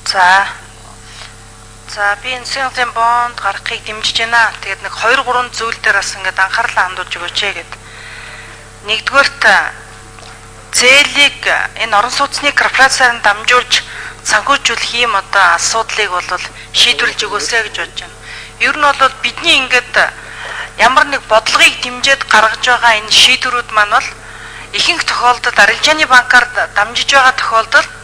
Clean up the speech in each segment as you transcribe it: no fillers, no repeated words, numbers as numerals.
За. За, би энэ синглийн бонд гаргахыг дэмжиж байна. Тэгээд нэг 2 3 зүйл дээр бас ингээд анхаарлаа хандуулж өгөөч гэд. Нэгдүгээрт, зээлийг энэ орон сууцны корпорацаар дамжуулж санхүүжүүлэх ийм одоо асуудлыг бол шийдвэрлэж өгөөсэй гэж бодож байна. Ер нь бол бидний ингээд ямар нэг бодлогыг дэмжиж гаргаж байгаа энэ шийдвэрүүд маань бол ихэнх тохиолдолд арилжааны банкар дамжиж байгаа тохиолдолд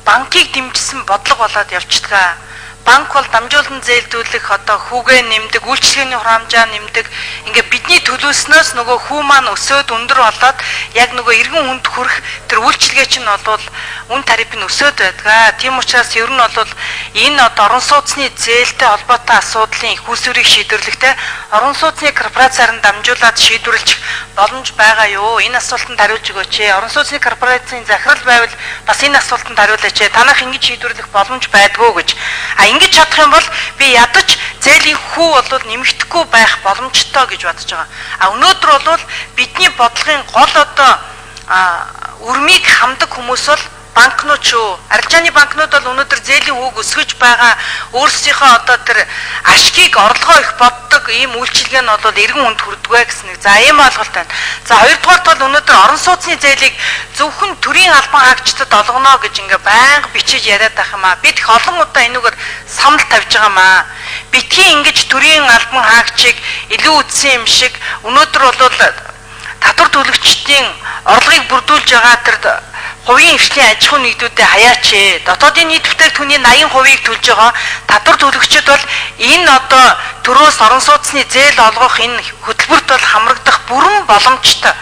банкыг дэмжсэн бодлого болоод явчихдаг. Банк бол дамжуулан зээлдүүлэх одоо хүүгээ нэмдэг, үйлчилгээний хураамжаа нэмдэг. Ингээ бидний төлөөснөөс нөгөө хүү маань өсөөд өндөр болоод яг нөгөө иргэн хүнд хүрэх тэр үйлчилгээ чинь бол үн тариф нь өсөөд байдаг. Тийм учраас ер нь бол энэ одоо орон сууцны зээлтэй холбоотой асуудлын их усүрийг шийдвэрлэхдээ орон сууцны корпорацаар нь дамжуулаад шийдвэрлэх боломж байгаа юу? Энэ асуултанд хариулж өгөөч. Орон сууцны корпорацийн захирал байвал бас энэ асуултанд хариулаач. Танах ингэж шийдвэрлэх боломж байдгүй гэж. А ингэж чадах юм бол би ядаж зээлийн хүү бол нэмэгдэхгүй байх боломжтой гэж бодож байгаа. А өнөөдөр бол бидний бодлогын гол одоо үрмийг хамдаг хүмүүс бол банкнууд шүү. Арилжааны банкнууд бол өнөөдөр зээлийн хүүг өсгөж байгаа, өөрсдийнхөө одоо тэр ашгийг орлогоо их боддог ийм үйлчилгээ нь бол иргэн хүнд хүрдэгвэ гэсэн нэг за ийм ойлголт байна. За, хоёрдугаарт бол өнөөдөр орон сууцны зээлийг зөвхөн төрийн албан хаагчдад олгоно гэж ингээ байнга бичиж яриад байх юм аа. Бид их олон удаа энүүгээр санал тавьж байгаа маа. Битгий ингэж төрийн албан хаагчийг илүү үтсэн юм шиг өнөөдөр бол татвар төлөгчдийн орлогыг бүрдүүлж байгаа тэр хувийн хвшлийн аж ахуйн нэгдүүдэд хаяач. Дотоодын нийт бүтээгдэхүүний 80%-ийг төлж байгаа татвар төлөгчид бол энэ одоо төрөөс орон сууцны зээл олгох энэ хөтөлбөрт бол хамрагдах бүрэн боломжтой.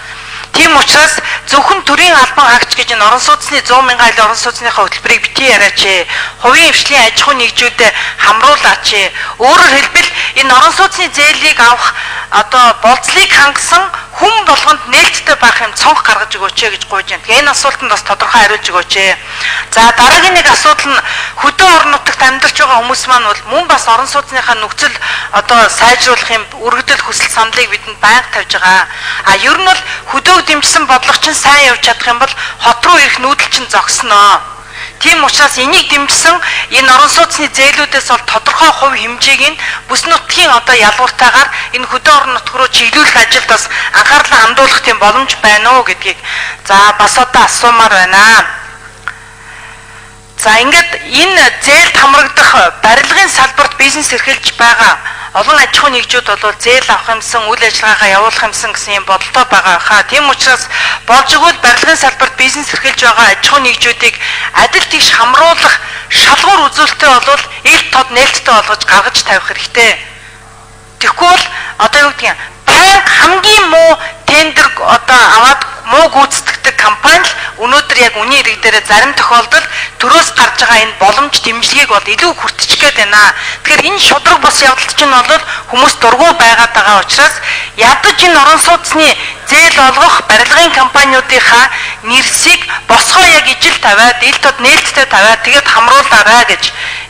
Тийм учраас зөвхөн төрийн албан хаагч гэж энэ орон сууцны 100 мянган айлын орон сууцныхаа хөтөлбөрийг битгий яриач. Хувийн хвшлийн аж ахуйн нэгжүүдэд хамруулаач. Өөрөөр хэлбэл, энэ орон сууцны зээлийг авах одоо болцлыг хангасан хүн болгонд нээлттэй байх юм цонх гаргаж өгөөч гэж гуйж байна. Тэгээ энэ асуултанд бас тодорхой хариулж өгөөч. За, дараагийн нэг асуудал нь хөдөө орон нутагт амьдарч байгаа хүмүүс маань бол мөн бас орон сууцныхаа нөхцөл одоо сайжруулах юм өргөдөл, хүсэл, саналыг бидэнд байнга тавьж байгаа. А ер нь бол хөдөөг дэмжсэн бодлого чинь сайн явж чадах юм бол хот руу ирэх нүүдэл чинь зогсноо. Тийм учраас энийг дэмжсэн энэ орон сууцны зээлүүдээс бол тодорхой хувь хэмжээг нь бүс нутгийн одоо ялгууртайгаар энэ хөдөө орон нутг руу чиглүүлэх ажилд бас анхаарлаа хандуулах тийм боломж байна уу гэдгийг за бас одоо асуумаар байна. За, ингээд энэ зээлд хамрагдах барилгын салбарт бизнес эрхэлж байгаа олон аж ахуйн нэгжүүд бол зээл авах юмсан, үйл ажиллагаагаа явуулах юмсан гэсэн юм бодолтой байгаа хаа. Тийм учраас болж игэл барилгын салбарт бизнес эрхэлж байгаа аж ахуйн нэгжүүдийг адил тэгш хамруулах шалгуур үзүүлэлтээ бол ил тод нээлттэй болгож гаргаж тавих хэрэгтэй. Тэгэхгүй бол одоо юу гэдгийг байнга хамгийн муу тендер одоо аваад муу гүйцэтгэдэг компани л өнөөдөр яг үнийн хэрэг дээр зарим тохиолдолд төрөөс гарч байгаа энэ боломж дэмжлэгийг бол илүү хүртчих гээд байна. Тэгэхээр энэ шудраг бус явдалт чинь бол хүмүүс дургүй байгаад байгаа учраас ядаж энэ орон сууцны зээл олгох барилгын компаниудынхаа нэрсийг босгоо яг ижил тавиад, ил тод нээлттэй тавиад тэгээд хамруулаарай гэж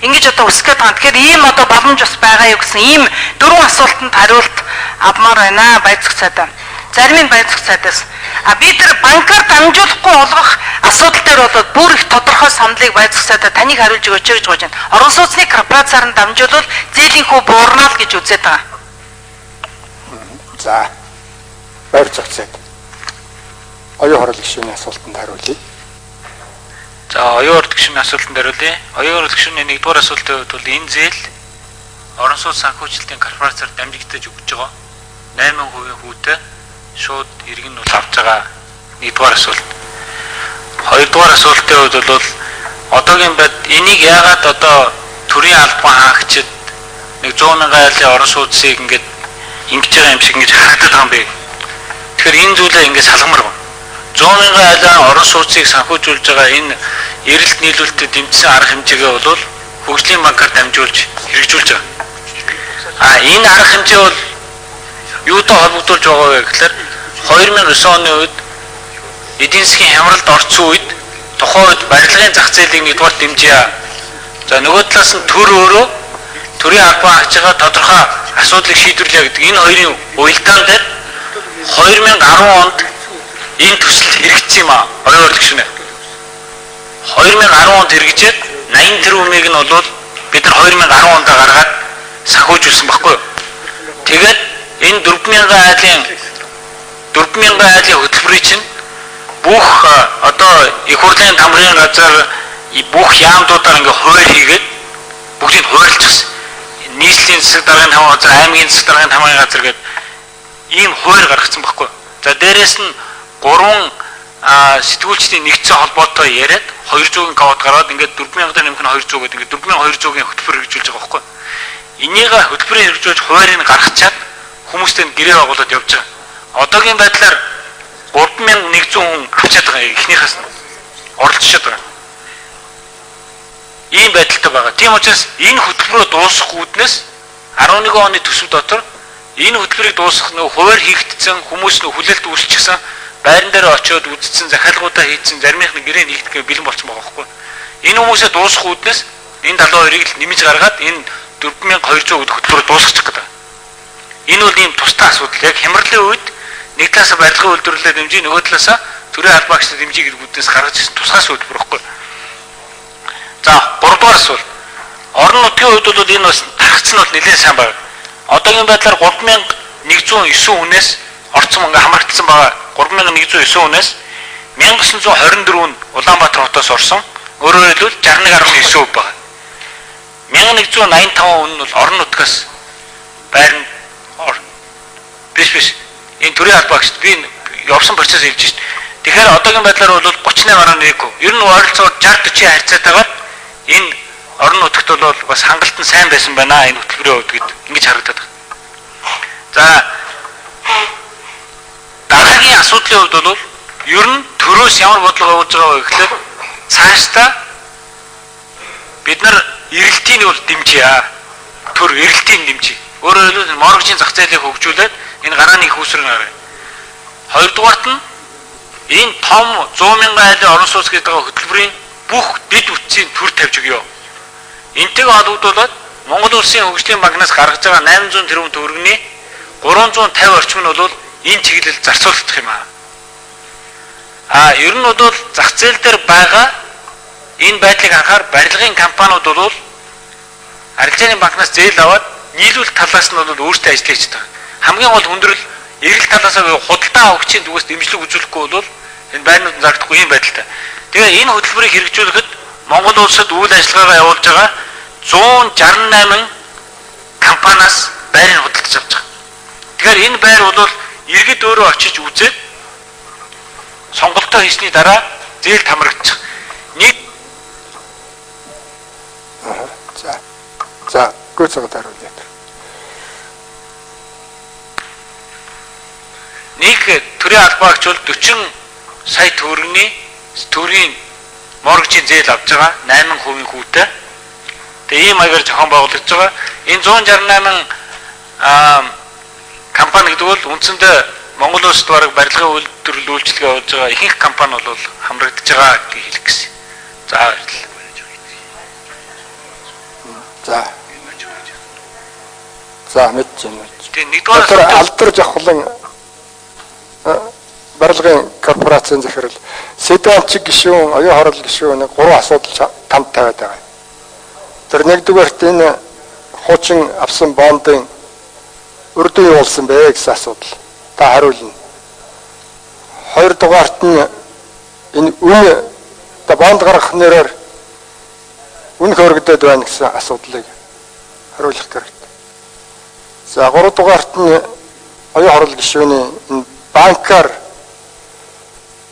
ингэж одоо үсэх гээд байгаа. Тэгэхээр ийм одоо боломж бас байгаа юу гэсэн ийм дөрвөн асуултанд хариулт авмаар байна. Баяр цайдаа. Зарим нь баяр цайдаас. А бид нар банкар дамжуулахгүй олгох асуудал дээр бол бүр их тодорхой саналыг баяр цайдаа таныг хариулж өгөөч гэж гуйж байна. Орон сууцны корпорацаар нь дамжуулбал зээлийн хүү буурнаа л гэж үзээд байгаа. За, баяр цайд. Оюун хорол гишүүний асуултанд хариулъя. За, оюун хорол гишүүний асуултанд хариулъя. Оюун хорол гишүүний нэгдүгээр асуултын хувьд бол энэ зээл орон сууц санхүүжилтийн корпорацаар дамжигдаж өгч байгаа. 8% хүүтэй шууд иргэн нь бол авч байгаа, нэгдүгээр асуулт. Хоёрдугаар асуултын хувьд бол одоогийн байд энийг яагаад одоо төрийн албан хаагчид нэг 100 мянган айлын орон сууцыг ингээд ингэж байгаа юм шиг ингэж харагдаад байгаа юм бэ? Тэгэхээр энэ зүйлээ ингээд салгамар байна. 100 мянган айлын орон сууцыг санхүүжүүлж байгаа энэ эрэлт нийлүүлэлтэд дэмжсэн арга хэмжээгээ бол хөгжлийн банкар дамжуулж хэрэгжүүлж байгаа. А энэ арга хэмжээ бол юутай холбогдуулж байгаа вэ гэхээр 2009 оны үед эдийн засгийн хямралд орсон үед тухайн үед барилгын зах зээлийг нэгдүгээр дэмжийа. За, нөгөө талаас нь төр өөрөө төрийн албан хаагчгаа тодорхой асуудлыг шийдвэрлэе гэдэг энэ хоёрын уялдаан дээр 2010 онд энэ төсөл хэрэгжсэн юм аа. Оюун гишүүнээ. 2010 онд хэрэгжээд 80 тэрбумыг нь бол бид нар 2010 онд гаргаад санхүүжүүлсэн баггүй юу? Тэгээд энэ 4000 айлын хөтөлбөрийг чинь бүх одоо их хурлын тамрын газар бүх яамдуудаар ингээ хууль хийгээд бүгдийг хуурилчихсан. Нийслэлийн засаг даргын тамгын газар, аймгийн засаг даргын тамгын газар гэдэг ийм хууль гаргацсан баггүй. За дээрэс нь 3 сэтгүүлчдийн нэгдсэн холбоотой яриад 200-ийн код гаргаад ингээд 4000 дээр нэмэх нь 200 гэдэг ингээд 4200-ийн хөтөлбөр хэрэгжүүлж байгаа байхгүй. Энийг хөтөлбөрийг хэрэгжүүлж хуулийг гаргачаад хүмүүстэй гэрээ байгуулад явж байгаа. Одоогийн байдлаар 3100 хүн авчаад байгаа, эхнийхээс нь оролцоод байгаа. Ийм байдалтай байгаа. Тийм учраас энэ хөтөлбөрөө дуусгах үүднээс 11 оны төсөв дотор энэ хөтөлбөрийг дуусгах нөө хуваар хийгдсэн хүмүүс нөө хүлээлт үүсчихсэн, байран дээр очиод үзсэн, захиалгуудаа хийцэн, заримынх нь гэрээ нэгтгэх бэлэн болчихсон байгаа байхгүй. Энэ хүмүүсээ дуусгах үүднээс энэ 72-ыг л нэмж гаргаад энэ 4200 гэдэг хөтөлбөрөө дуусгачих гэдэг. Энэ бол ийм тустай асуудал. Яг хямралын үед нэг талаасаа барилгын үйлдвэрлэлээ дэмжиж, нөгөө талаасаа төрийн албаагчдад дэмжиж гэдэг үүднээс гаргаж ирсэн тусгай хөтөлбөр байхгүй. За 3 дугаар асуулт. Орон нутгийн хувьд бол энэ бас тархацсан нь бол нэлээд сайн байна. Одоогийн байдлаар 3109 хүнээс орцсон ингээ хамрагдсан байгаа. 3109 хүнээс 1924 нь Улаанбаатар хотоос орсон. Өөрөөр хэлбэл 61.9% байгаа. 1185 хүн нь бол орон нутгаас байранд биш. Энэ төрийн албаагчд би явсан процесс хэлж шít. Тэгэхээр одоогийн байдлаар бол 38.1%. Ер нь ойролцоогоор 60 40 харьцаатайгаар энэ орон нутагт бол бас хангалт нь сайн байсан байна энэ хөтөлбөрийн хувьд гэд ингэж харагдаад байна. За дараагийн асуудлын хувьд бол ер нь төрөөс ямар бодлого явуулж байгаа вэ гэхлээр цаашдаа бид нар эрэлтийг бол дэмжийа. Төр эрэлтийг дэмжий. Өөрөөр хэлбэл моргжийн зах зээлийг хөгжүүлээд энэ гарааны их усрыг гаргая. Хоёрдугаарт нь энэ том 100 мянган айлын орон сууц гэдэг хөтөлбөрийн бүх дэд бүтцийн төр тавьж өгье. Энтэйгээ холбогдуулаад Монгол Улсын хөгжлийн банкнаас гаргаж байгаа 800 тэрбум төгрөгийн 350 орчим нь бол энэ чиглэлд зарцуулагдах юм аа. А ер нь бол зах зээл дээр байгаа энэ байдлыг харахаар барилгын компаниуд бол арилжааны банкнаас зээл аваад нийлүүлэлт талаас нь бол өөрсдөө ажиллаж хийж байгаа. Хамгийн гол хүндрэл эрэлт талаас нь худалдаа авагчийн зүгээс дэмжлэг үзүүлэхгүй бол энэ байрнууд нь зарагдахгүй юм байдалтай. Тэгээ энэ хөтөлбөрийг хэрэгжүүлэхэд Монгол улсад үйл ажиллагаагаа явуулж байгаа 168 компаниас байрыг худалдаж авч байгаа. Тэгэхээр энэ байр бол иргэд өөрөө очиж үзээд сонголтоо хийсний дараа зээл хамрагдчих. Нэг За гүйцэтгэх хариулъя. Нэг төрийн албаагч бол 40 сая төгрөгийн төрийн моргжийн зээл авч байгаа 8% хүүтэй. Тэгээ ийм маягаар зохион байгуулагдж байгаа. Энэ 168 компани гэдэг бол үндсэндээ Монгол улсад бараг барилгын үйлдвэрлэл үйлчилгээ явуулж байгаа ихэнх компани бол хамрагдж байгаа гэдгийг хэлэх гэсэн. За баярлалаа. За. За мэдэж байна. Тэгээ нэгдүгээр алдар жавхлан барилгын корпорацийн захирал Седанчиг гишүүн, оюун хорол гишүүн нэг гурван асуудал тамд тавиад байгаа. Тэр нэгдүгээрт энэ хуучин авсан бондын өрдөн юу болсон бэ гэсэн асуудал. Та хариулна. Хоёрдугаарт нь энэ үн одоо бонд гаргах нэрээр үн хөрөгдөд байна гэсэн асуудлыг хариулах хэрэгтэй. За гуравдугаарт нь оюун хорол гишүүний энэ банкар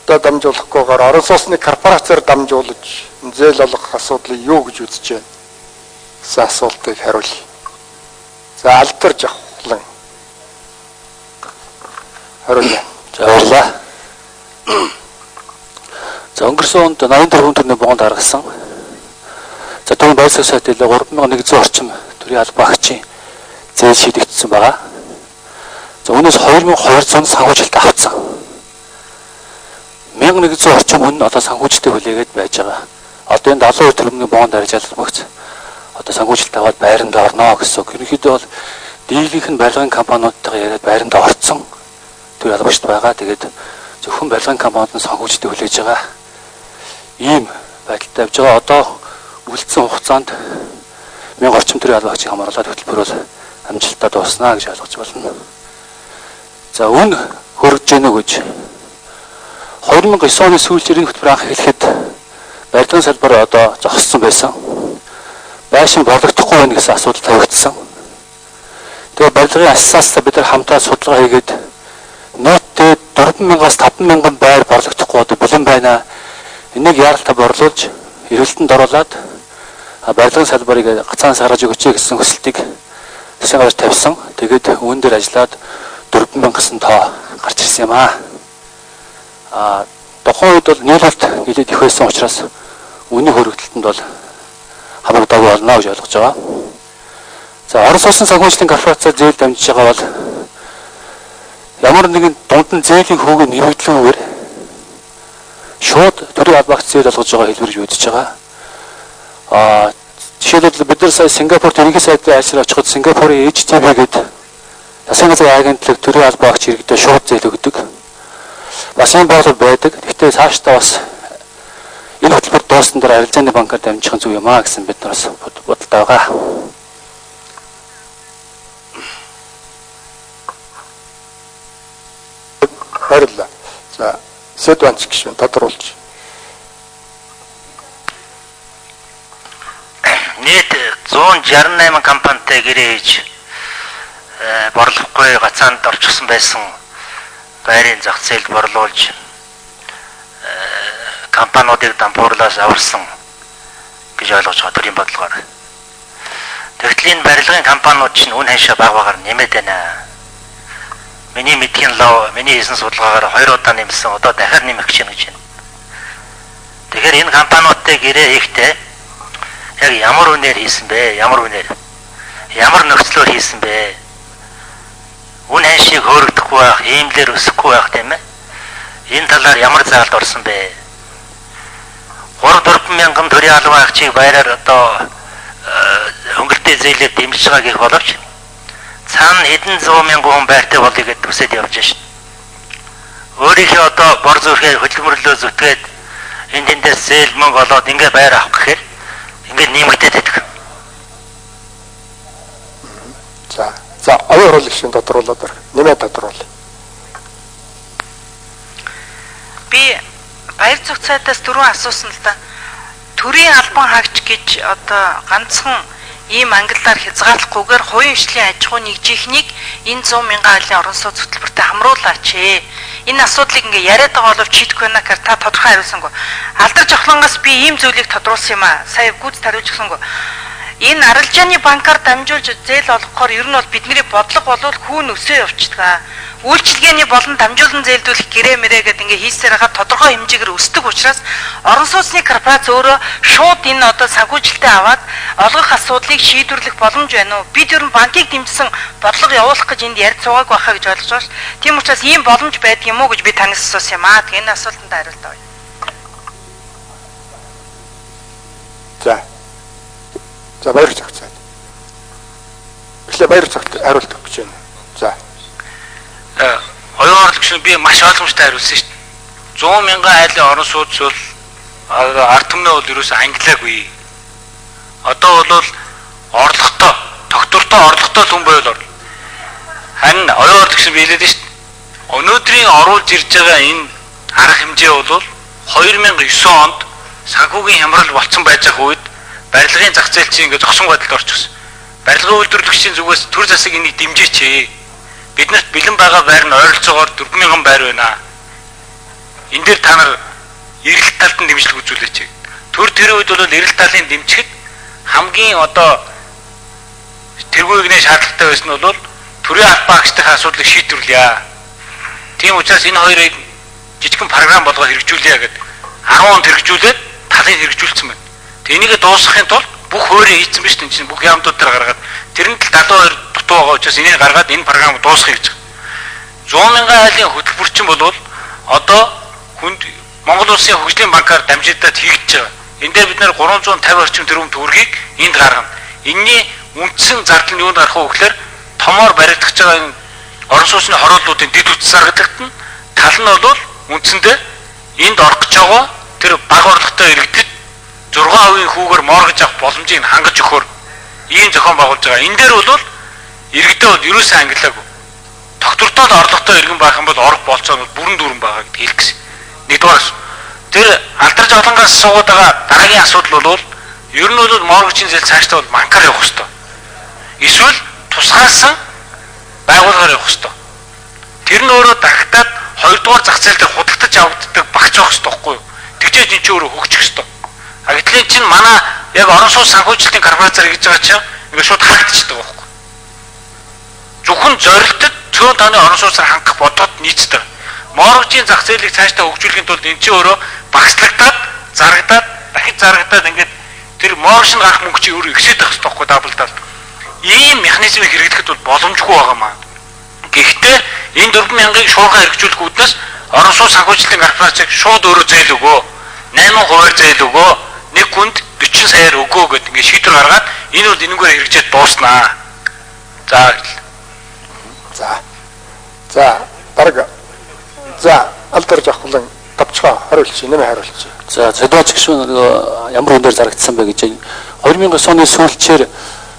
одоо дамжуулахгүйгээр орон сууцны корпорациар дамжуулж зээл олгох асуудлыг юу гэж үзэж байна гэсэн асуултыг хариулъя. За алдар жавхлан хариулъя. За баярлалаа. За өнгөрсөн онд 84 төгрөгийн бонд гаргасан. За түүний байр сайт илүү 3100 орчим төрийн албаагчийн зээл шийдэгдсэн байгаа. За үүнээс 2200 санхүүжилт авцсан. 1100 орчим хүн одоо санхүүжилтийг хүлээгээд байж байгаа. Одоо энэ 72 төгрөгийн бонд арилжаалал одоо санхүүжилт аваад байранд орно гэсэн үг. Ерөнхийдөө бол дийлэнх нь барилгын компаниудтайгаа яриад байранд орцсон төр албагчд байгаа. Тэгээд зөвхөн барилгын компаниуд нь санхүүжилтийг хүлээж байгаа. Ийм байдалтай явж байгаа. Одоо Үлдсэн хугацаанд 1000 орчим төрийн албан хаагчийг хамруулаад хөтөлбөр бол амжилттай дууснаа гэж ойлгож байна. За үн хөргөж гэнэ үү гэж 2009 оны сүүлчээр энэ хөтөлбөр анх эхлэхэд барилгын салбар одоо зогссон байсан. Байшин борлогдохгүй байна гэсэн асуудал тавигдсан. Тэгээ барилгын ассоциацтай бид нар хамтаа судалгаа хийгээд нийтдээ 4000-аас 5000 байр борлогдохгүй одоо бэлэн байна. Энийг яаралтай борлуулж эргэлтэнд оруулаад барилгын салбарыг гацаанаас гаргаж өгөөч гэсэн хүсэлтийг засгийн газар тавьсан. Тэгээд үүн дээр ажиллаад 4000 гэсэн тоо гарч ирсэн юм аа. Тухайн үед бол нийлүүлэлт нэлээд их байсан учраас үнийн хөрөгдөлтөнд бол хамрагдаагүй болно гэж ойлгож байгаа. За Орос улсын санхүүжилтийн корпорацаар зээл дамжиж байгаа бол ямар нэгэн дунд нь зээлийн хүүг нэмэгдлүүгээр шууд төрийн албаагч зээл олгож байгаа хэлбэр гэж үзэж байгаа. Жишээлбэл бид нар сая Сингапурт ерөнхий сайдын айлчаар очиход Сингапурын HTB гэдэг засгийн газрын агентлаг төрийн албаагч иргэдээ шууд зээл өгдөг. Бас юм боолор байдаг. Гэхдээ цаашдаа бас энэ хөтөлбөр дууссан дээр арилжааны банкар дамжих нь зөв юм аа гэсэн бид нар бас бодолтой байгаа. Баярлалаа. За, Сэдванч гишүүн тодруулж. Нийт 168 компанитай гэрээ хийж борлохгүй гацаанд орчихсон байсан байрын зах зээлд борлуулж компаниудыг дампуурлаас аварсан гэж ойлгож байгаа төрийн бодлогоор. Тэгтэл энэ барилгын компаниуд чинь үн ханшаа баг багаар нэмээд байна. Миний мэдхийн лав, миний хийсэн судалгаагаар 2 удаа нэмсэн, одоо дахиад нэмэх гэж байна гэж байна. Тэгэхээр энэ компаниудтай гэрээ хийхдээ яг ямар үнээр хийсэн бэ? Ямар үнээр? Ямар нөхцлөөр хийсэн бэ? Үн ханшийг хөөрөгдөхгүй байх, иймлэр өсөхгүй байх тийм ээ. Энэ талаар ямар заалд орсон бэ? 3-4 мянган төрийн албан хаагчийг байраар одоо хөнгөлтэй зээлээр дэмжиж байгаа гэх боловч цаана хэдэн зуун мянган хүн байртай болъё гэдээ төсөөд явж шин. Өөрийнхөө одоо бор зүрхээ хөдөлмөрлөө зүтгээд энэ тэндээс зээл мөнгө олоод ингээ байр авах гэхээр ингээ нэмэгдээд байдаг. За, оюун хурлын гишүүн тодруулаад орох. Нэмээ тодруул. Би баяр зүг цайдаас дөрөв асуусан л да. Төрийн албан хаагч гэж одоо ганцхан ийм ангиллаар хязгаарлахгүйгээр хувийн хвшлийн аж ахуй нэгжийнхнийг энэ 100 мянган айлын орон сууц хөтөлбөртөө хамруулаач ээ. Энэ асуудлыг ингээ яриад байгаа боловч шийдэхгүй байна гэхээр та тодорхой хариулсангүй. Алдар жохлонгоос би ийм зүйлийг тодруулсан юм аа. Сая гүйц тариулж өгсөнгүй. Энэ арилжааны банкар дамжуулж зээл олгохоор ер нь бол бидний бодлого болвол хүүн өсөө явчихдаг. Үйлчилгээний болон дамжуулан зээлдүүлэх гэрээ мэрээ гэдэг ингээ хийсээр байгаа тодорхой хэмжээгээр өсдөг учраас орон сууцны корпорац өөрөө шууд энэ одоо санхүүжилтээ аваад олгох асуудлыг шийдвэрлэх боломж байна уу? Бид ер нь банкыг дэмжсэн бодлого явуулах гэж энд ярьж суугааг байхаа гэж ойлгож байгаа ш. Тийм учраас ийм боломж байдаг юм уу гэж би танаас асуусан юм аа. Тэгээ энэ асуултанд хариулт авъя. За. За баяр цагцаа. Тэгэхээр баяр цагт хариулт өгөх гэж байна. За. Оюун хурлын гишүүн би маш ойлгомжтой хариулсан шүү дээ. 100 мянган айлын орон сууц бол ард түмнээ бол ерөөсөө ангилаагүй. Одоо бол орлоготой, тогтвортой орлоготой хүн байвал орно. Харин оюун хурлын гишүүн би хэлээд шүү дээ. Өнөөдрийн оруулж ирж байгаа энэ арга хэмжээ бол 2009 онд санхүүгийн хямрал болцсон байж байгаа үед барилгын зах зээл чинь ингээд зогсон байдалд орчихсон. Барилгын үйлдвэрлэгчдийн зүгээс төр засаг энийг дэмжээч ээ. Биднэрт бэлэн байгаа байр нь ойролцоогоор 4000 байр байна. Энэ дээр та нар эрэлт талд нь дэмжлэг үзүүлээч. Төр тэр үед бол эрэлт талын дэмжихэд хамгийн одоо тэргүүгний шаардлагатай байсан нь бол төрийн албан хаагчдын асуудлыг шийдвэрлэе. Тийм учраас энэ хоёрыг жижигхэн програм болгоо хэрэгжүүлье гэд 10 онд хэрэгжүүлээд талыг хэрэгжүүлсэн байна. Энийг дуусгахын тулд бүх хөөрөө хийцэн биш тийм чинь бүх яамдууд дээр гаргаад тэрэн л 72 дутуу байгаа учраас энийг гаргаад энэ програмыг дуусгах гэж байгаа. 100 мянган айлын хөтөлбөр чинь бол одоо хүнд Монгол Улсын хөгжлийн банкар дамжигдаад хийгдэж байгаа. Энэ дээр бид нэр 350 орчим тэрбум төгрөгийг энд гаргана. Энийний үндсэн зардал нь юунд гарах вэ гэхээр томоор баригдах байгаа энэ орон сууцны хорооллуудын дэд үтс зарагдагдана. Тал нь бол үндсэндээ энд орох гэж байгаа тэр бага орлоготой иргэдэд 6% хүүгээр mortgage авах боломжийг хангаж өгөхөөр ийм зохион байгуулж байгаа. Энэ дээр бол иргэдээ бол ерөөсөө ангилаагүй. Тогтвортой орлоготой иргэн байх юм бол орох болцоо нь бүрэн дүүрэн байгаа гэдгийг хэлэх гэсэн. Нэгдүгээр тэр алдар жолонгоос суугаад байгаа дараагийн асуудал бол ер нь бол mortgage-ийн зээл цаашдаа бол банкар явах ёстой. Эсвэл тусгаалсан байгууллагаар явах ёстой. Тэр нь өөрөө дахтаад хоёрдугаар зах зээл дээр худалдаж авагддаг багц байх ёстой байхгүй юу? Тэгжээж эн чинь өөрөө хөгжих ёстой. А гэтэл эн чинь манай яг орон сууц санхүүжилтийн корпорацаар хийж байгаа чинь ингээд шууд хаагдчихдаг байхгүй. Зөвхөн зорилтод цөөн тооны орон сууцаар хангах бодлогод нийцдэг. Mortgage-ийн зах зээлийг цаашдаа хөгжүүлэхийн тулд эн чинь өөрөө багцлагдаад, зарагдаад, дахиж зарагдаад ингээд тэр mortgage гарах мөнгө чинь өөрөө ихсээд байх ёстой байхгүй даблдаад. Ийм механизмыг хэрэглэхэд бол боломжгүй байгаа маа. Гэхдээ энэ 4,000-ыг шуурхай хэрэгжүүлэх үүднээс орон сууц санхүүжилтийн корпорацийг шууд өөрөө зээл өгөө. 8%-аар зээл өгөө. Нэг хүнд 40 саяар өгөө гэдэг ингээд шийдвэр гаргаад энэ бол энэгээр хэрэгжээд дууснаа. За баярлалаа. За. За дараг. За алдар жавхлан давчгаа хариулчих, нэмээ хариулчих. За цэдвач гишүүн нөгөө ямар үнээр зарагдсан бэ гэж 2009 оны сүүлчээр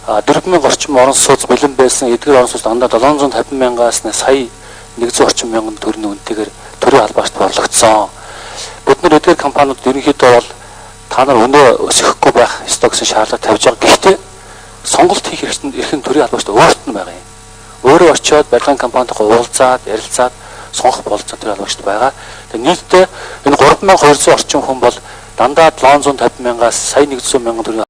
4000 орчим орон сууц бэлэн байсан. Эдгээр орон сууц дандаа 750 мянгаас сая 100 орчим мянган төгрөгийн үнэтэйгээр төрийн албаагт борлогдсон. Бид нар эдгээр компаниуд ерөнхийдөө бол та нар өнөө өсөхгүй байх ёстой гэсэн шаардлага тавьж байгаа. Гэхдээ сонголт хийх эрх нь төрийн албаагт өөрт нь байгаа юм. Өөрөө очиод барилгын компанитайгаа уулзаад, ярилцаад сонгох болцоо төрийн албаагт байгаа. Тэгээ нийтдээ энэ 3200 орчим хүн бол дандаа 750 мянгаас сая 100 мянган төгрөгийн